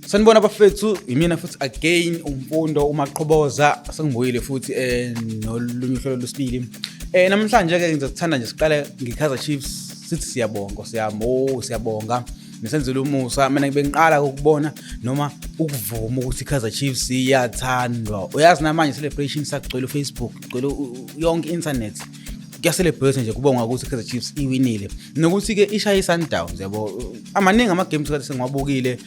Sanibona bafethu, imina futhi again uMfundo uMaqhoboza, sengibuyile futhi nolunye uhlelo lwesibili. Namhlanje ke ngizokuthanda nje siqale ngeKaizer Chiefs, sithi siyabonga Nkosi yami, oh siyabonga nisenzele umusa. Mina bengiqala ukubona noma ukuvuma ukuthi iKaizer Chiefs iyathandwa. Uyazi namanje celebration sakugcwele uFacebook, kugcwele yonke internet. Kuya-celebrate nje kubonga ukuthi iKaizer Chiefs iwinile nokuthi-ke ishaye i-Sundowns, yabo. Amaningi ama-games kade sengiwabukile,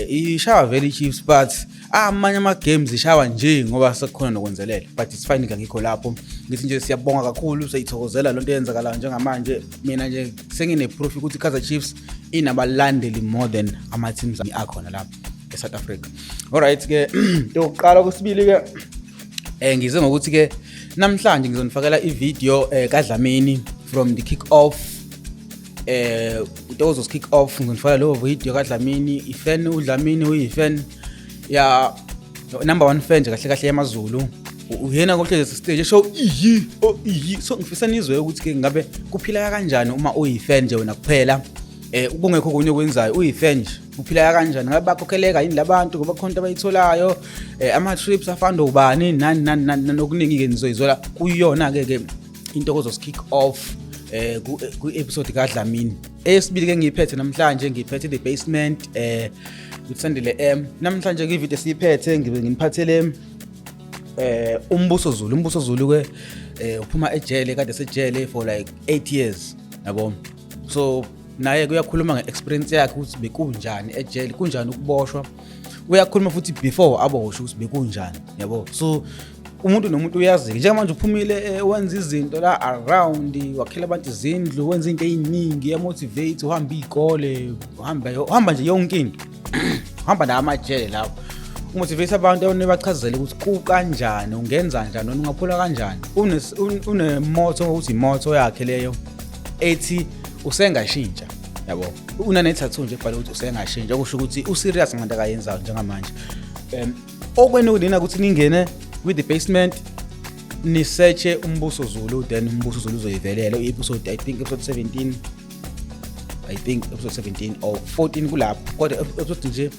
ishawa vele i-Chiefs, but amanye ama-games ishawa nje ngoba sekukhona nokwenzelela, but it's fine, ngikho lapho ngithi nje siyabonga kakhulu, siyithokozela lento eyenzakalayo njengamanje. Mina nje sengine-proof ukuthi i-Kaizer Chiefs inabalandeli more than ama-teams akhona lapha e-South Africa. Alright ke, yokuqala kwesibili ke, ngize ngokuthi ke namhlanje ngizonifakela i-video kaDlamini from the kick off, uThokozo's kick off. Ngizonifakela leyo video kaDlamini, i-fan uDlamini uyi-fan ya number 1 fan nje kahle kahle yamaZulu, uyena kohlezi stage show iyi oh iyi. So ngifisa nizwe ukuthi ke ngabe kuphileka kanjani uma uyi-fan nje wena kuphela, kungekho okunye okwenzayo, uyi-fan nje, kuphileka kanjani, ngabe bakhokheleka yini labantu ngoba khona into abayitholayo, ama-trips afanda ubani nani nani nani nokuningi-ke nizoyizwela kuyona-ke ke Intokozo's kick off ku-episode kaDlamini. Eyesibili ke ngiyiphethe namhlanje, ngiyiphethe The Basement uThandile M. Namhlanje ke ivideo esiyiphethe ngibe nginiphathele uMbuso Zulu. Umbuso Zulu ke uphuma ejele, kade sejele for like 8 years, yabo. So naye kuyakhuluma nge-experience yakhe ukuthi bekunjani ejele, kunjani ukuboshwa. Uyakhuluma futhi before aboshwe ukuthi bekunjani, yabo. So umuntu nomuntu uyazi njengamanje uphumile, wenza izinto la around, wakhela abantu izindlu, wenza into eziningi, uyamotivate, uhamba izikole, uhamba nje yonke into, uhamba namajele lapho umotivate abantu, abachazele ukuthi kukanjani, ungenza njani, wena ungaphula kanjani. Unemoto ukuthi imoto yakhe leyo ethi usengashintsha, yabo. Unane-tattoo nje ebhale ukuthi usengashintsha, okusho ukuthi userious ngento akayenzayo njengamanje. Okwenu nina ukuthi ningene with The Basement, nisearche uMbuso Zulu, then uMbuso Zulu uzoyivelela i-episode, I think episode 17, I think episode 17 or 14 kulapho, kodwa episode nje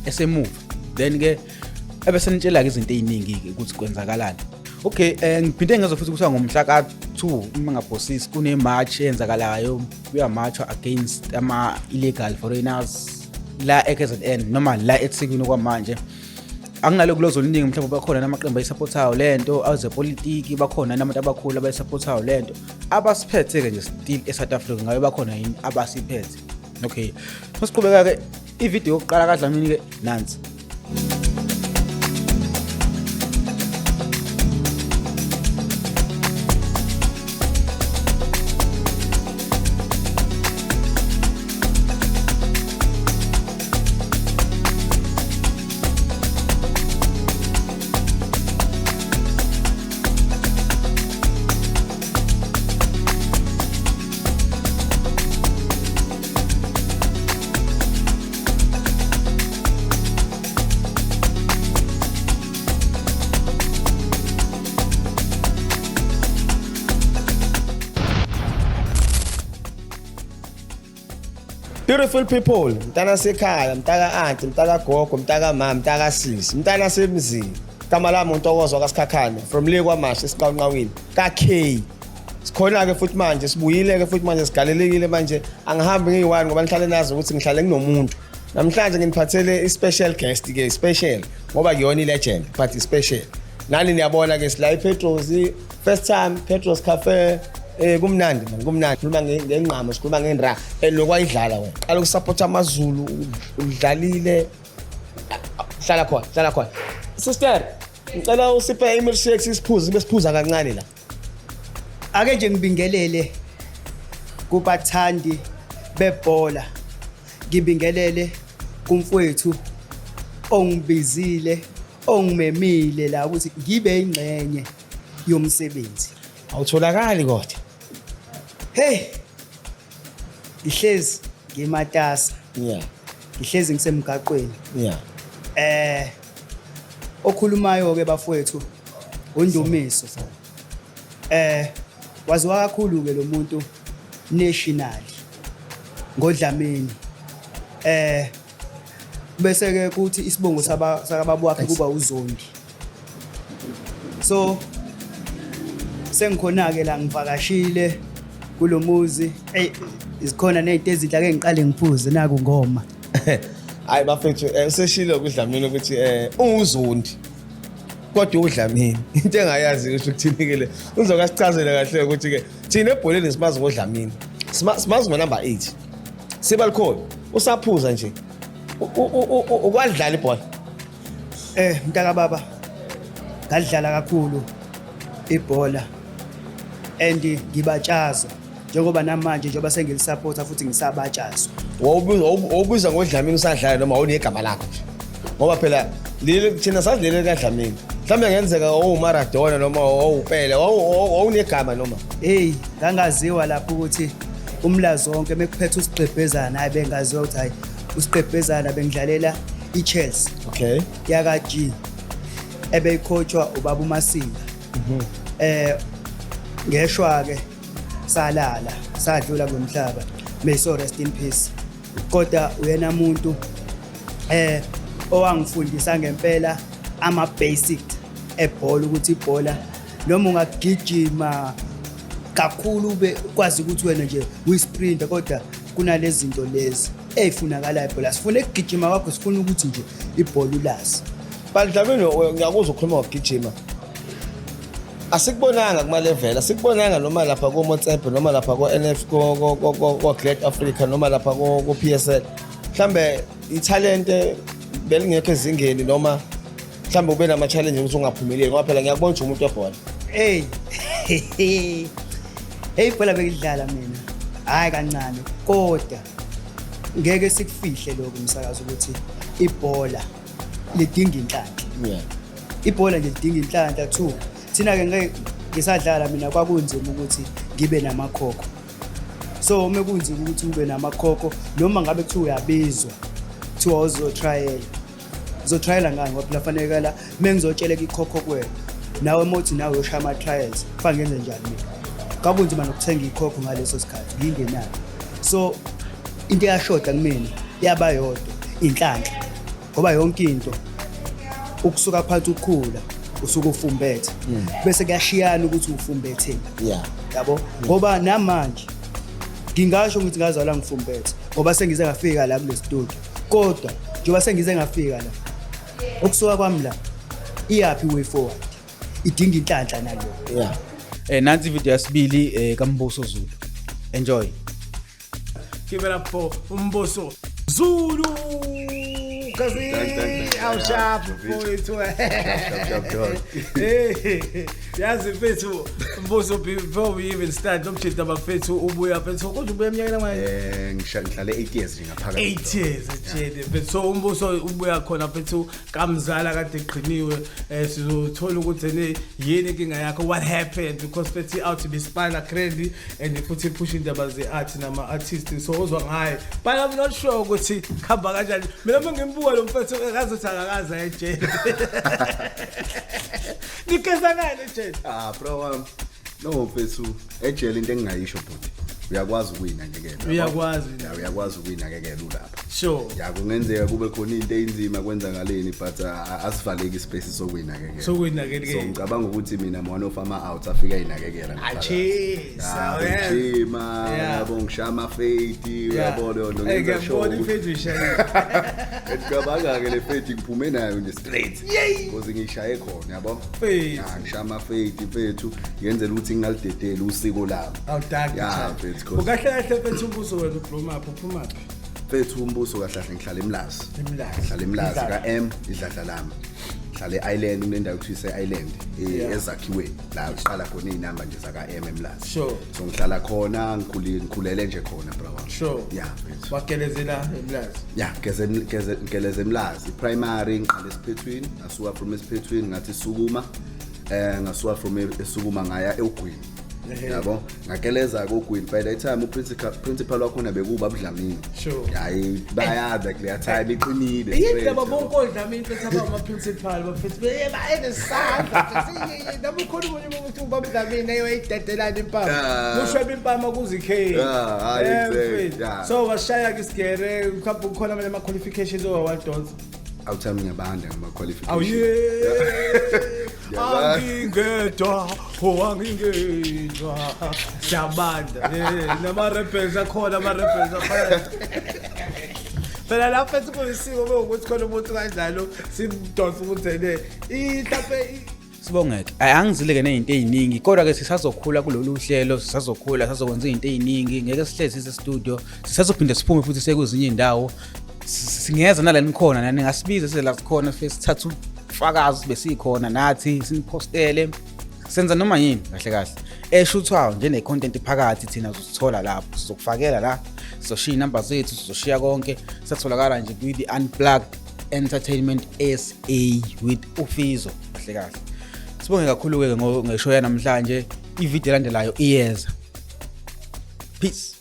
esemuva. Then ke ebese nitshela-ke izinto ey'ningi-ke ukuthi kwenzakalani. Okay, ngiphinde ngezwe futhi kuthiwa ngomhla ka-2 uma ngaphosisi kune-march eyenzakalayo, kuyamarchwa against ama-illegal foreigners la e-KZN noma la eThekwini. Kwamanje anginalo kulozo oluningi, mhlawumbe bakhona namaqembu ayisupportayo lento azepolitiki, bakhona nabantu abakhulu abayisupportayo lento abasiphethe-ke nje still e-South Africa, ngabe bakhona yini abasiphethe. Okay, masiqhubeka-ke ividiyo yokuqala kaDlamini-ke nansi. Beautiful people, mntana sekhaya, mntaka auntie, mntaka gogo, mntaka mama, mntaka sisi, mntana semzini. Igama lami uNtokozo kaSikhakhane from le kwaMashu esiqawunqawini ka K. Sikhona ke futhi manje, sibuyile ke futhi manje, sigalelekile manje. Angihambi ngiyi-one ngoba nihlale nazi ukuthi ngihlale nginomuntu. Namhlanje nginiphathele i-special guest ke, special ngoba kuyona i-legend but i-special. Nani niyabona ke sila iPetros, first time Petros Cafe. Kumnandi man, kumnandi. Sikhuluma ngengqamo, sikhuluma ngenra. Lokwayidlala wena. Qala ukusupport amaZulu, udlalile. Hlala khona, hlala khona. Sister, ngicela usiphe i-milkshake sisiphuze, besiphuza kancane la. Ake nje ngibingelele kubathandi bebhola, ngibingelele kumfowethu ongibizile, ongimemile la ukuthi ngibe ingxenye yomsebenzi. Awutholakali kodwa. Hey, ngihlezi ngimatasa. Ngihlezi ngisemgaqweni. Okhulumayo ke bafowethu uNdumiso. Waziwa kakhulu ke lo muntu nationally ngoDlamini. Bese ke kuthi isibongo saba sakababa wakhe kuba uZondi. So sengikhona ke la, ngivakashile kulomuzi. Ey, izikhona nezinto ezinhle, ake ngiqale ngiphuze naku ngoma. Hayi bafethu, useshilo kuDlamini ukuthi unguZondi kodwa uDlamini into engayazi ukuthi ukuthini ke le. Uzokasichazela kahle ukuthi ke thina ebholeni simazi ngoDlamini, simazi ngo-number 8 sibalikhona. Usaphuza nje, ukwadlala ibhola? Mntaka baba, ngadlala kakhulu ibhola and ngibatshaza njengoba namanje, njengoba sengilisupporta futhi ngisabatshazwa. Wawubiza ngoDlamini usadlala noma wawunegama lakho nje? Ngoba phela leli thina sazi leli likaDlamini, mhlawumbe ngenzeka wawuMaradona noma wawuPele, wawunegama noma? Hey, ngangaziwa lapho ukuthi uMlazi wonke mekuphethe usigqebhezana. Hayi, bengaziwa ukuthi hayi, usigqebhezana. Bengidlalela i-Chelsea yaka G ebeyicoachwa ubaba uMasinga. Ngeshwa ke salala sadlula kulomhlaba, may so rest in peace, kodwa uyena umuntu owangifundisa ngempela ama basic ebhola, ukuthi ibhola noma ungagijima kakhulu ube kwazi ukuthi wena nje uyisprinter, kodwa kunalezi zinto lezi ezifunakalayo ibhola. Sifuna ukugijima kwakho, sifuna ukuthi nje ibhola ulazi. But Dlamini, ngiyakuzwa ukhuluma ngokugijima. Asikubonanga kuma-level, asikubonanga noma lapha ko-Motsepe noma lapha ko-NF, ko-Great Africa noma lapha ko-PSL. Mhlambe ithalente belingekho ezingeni noma mhlambe ube nama-challenge ukuthi ungaphumeleli, ngoba phela ngiyakubona ukuthi umuntu webhola. Hey hey, ibhola bekidlala mina hayi kancane, kodwa ngeke sikufihle lokho umsakazo ukuthi ibhola lidinga inhlanhla. Ibhola nje lidinga inhlanhla. Two, thina ke ngeke ngisadlala mina kwakunzima ukuthi ngibe namakhokho, so uma kunzima ukuthi ube namakhokho noma ngabe kuthiwa uyabizwa, kuthiwa uzotrial, uzotriala ngani? Ngoba phela fanele la mengizotsheleka ikhokho kuwena, nawe mothi nawe uyoshaya ama-trials, kufanele ngenze njani mina? Kwakunzima nokuthenga ikhokho ngaleso sikhathi, ngingenayo. So into eyashoda kumina yaba yodwa, inhlanhla, ngoba yonke into ukusuka phansi ukukhula usuke ufumbethe, bese kuyashiyana ukuthi ufumbetheni. Yabo, ngoba namanje ngingasho ukuthi ngazalwa ngifumbethe, ngoba sengize ngafika la kule studio, kodwa njengoba sengize ngafika la, ukusuka kwami la iyaphi way forward? Idinga inhlanhla nalo. Nansi video yesibili kaMbuso Zulu. Enjoy. Give it up for Umbuso Zulu. Kazi, Thank, thank, thank. Awu sharp Sharp, mfowethu. Sharp, sharp dog. Hey, yazi mfethu Mbuso, before we even start lo mjida bafethu, ubuya mfethu, kodwa ubuya eminyakeni emingaki? Ngihlale 8 years nje ngaphakathi. 8 years ejele mfethu. So Umbuso ubuya khona mfethu kamzala kade eqhiniwe. Sizothola ukuthi ene yini inkinga yakho, what happened, because mfethu out be spana crazy and futhi push indaba ze-art nama-artist, so uzwa ngaye, but I'm not sure ukuthi khamba kanjani. Mina uma ngimbuka lo mfethu engazuthi akakaze ejele. Nikeza ngani ejele? Ah bro wami. No mfethu, ejele into engingayisho bhuti. Uyakwazi ukuyinakekela. Uyakwazi. Ya, uyakwazi ukuyinakekela ulapha. Ya, kungenzeka kube khona into eyinzima kwenzakaleni, but asivaleki ispace sokuyinakekela. Sokuyinakekela. So ngicabanga ukuthi mina I'm one of ama outs afika ayinakekela ngaphakathi. Achisa. Ah, ngijima, yabo, ngishaya ama-fade, uyabona yona, ngenza sure Ngiyabona ukuthi- ifade uyishayile. Ngicabanga-ke le fade ngiphume nayo nje straight Yey! because ngiyishaye khona, yabo. Mfethu. Ya, ngishaya ama-fade mfethu, ngenzela ukuthi ngingalidedeli usiko lami. Awudaki. Ya mfethu, 'cause Ukahle kahle mfethu Umbuso, wena uphuma phi, uphuma phi? Mfethu Umbuso, kahle kahle ngihlala eMlazi. EMlazi. Ngihlala eMlazi. Idladla. Ka-M, idladla lami. Ngihlala e-Island, kunendawo ekuthiwa ise-Island, ezakhiweni la kuqala khona iy'namba nje zaka-M eMlazi. So ngihlala khona, ngikhulele nje khona bro wami. Ya mfethu. Wagelezela eMlazi. Ya, ngeleze eMlazi primary, ngiqale esiphethwini, ngasuka from esiphethwini ngathi sukuma, ngasuka from esukuma ngaya eugwini. Yabo, ngakeleza kogwini. By that time uprincipal principal wakhona bekuba Dlamini. Hayi, bayazi kuleya time iqinile. Yini straight, laba yabo. bonke oDlamini mfethu abama-principal bafethu bayenesandla, noma ukhona omunye umuntu ubaba uDlamini eyoyidedelana impama, kushweba impama kuzikheli. Ah, hayi, exactly, yeah. So washaya-ke isigere, mhlawumbe kukhona amanye ama-qualifications owawadonsa? Awuthami, ngiyabanda ngama-qualifications. Awuye. Ngiyabanda. Angingedwa, oh, angingedwa, siyabanda. Nama-rebels akhona, ama-rebels akhona phela lapho ethi kuyisiko bewukuthi khona umuntu kanjalo simdonsa ukuthi ene mhlampe. Sibongeke. Ayi, angizile-ke ney'nto ey'ningi, kodwa-ke sisazokhula kulolu hlelo, sisazokhula, sisazokwenza iy'nto ey'ningi. Ngeke sihlezi sise-studio, sisazophinde siphume futhi siye kwezinye iy'ndawo. Singeza nala nikhona nani, ngasibiza size la sikhona, sifike sithathe ubufakazi besikhona nathi, siniphostele, senza noma yini kahle kahle eshuthwayo nje ne-content phakathi. Thina uzosithola lapho, sizokufakela la, sizoshiya iy'namba zethu, sizoshiya konke. Siyatholakala nje kwi-The Unplugged Entertainment SA with uFizo kahle kahle. Sibonge kakhulu-ke ngeshow yanamhlanje. Ividiyo elandelayo iyeza. Peace.